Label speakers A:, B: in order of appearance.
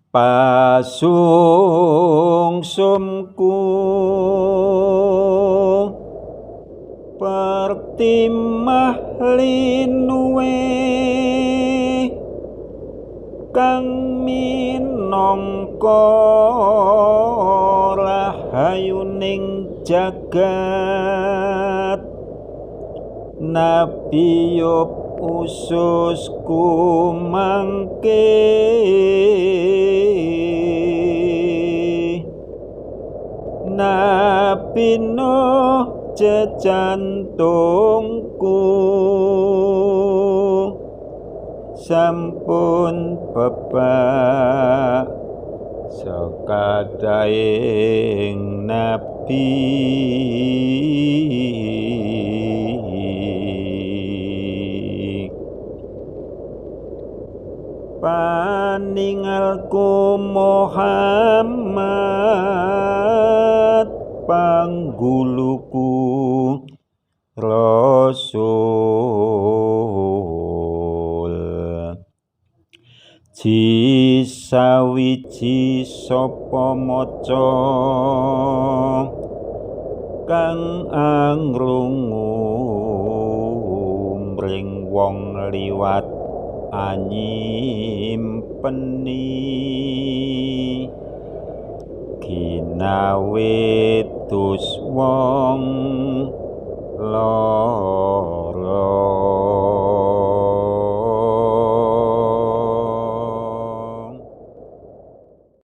A: Pasungsumku pertimah linuwe kang minangka rahayuning jagat. Nabi Yub ususku mangke Nabi Nuh jejantungku sampun bebak sekadaing nabi. Paningalku Muhammad pangguluku Rasul ji sawiji sapa maca kang angrungu mring wong liwat anyimpeni ginawe dus wong lara.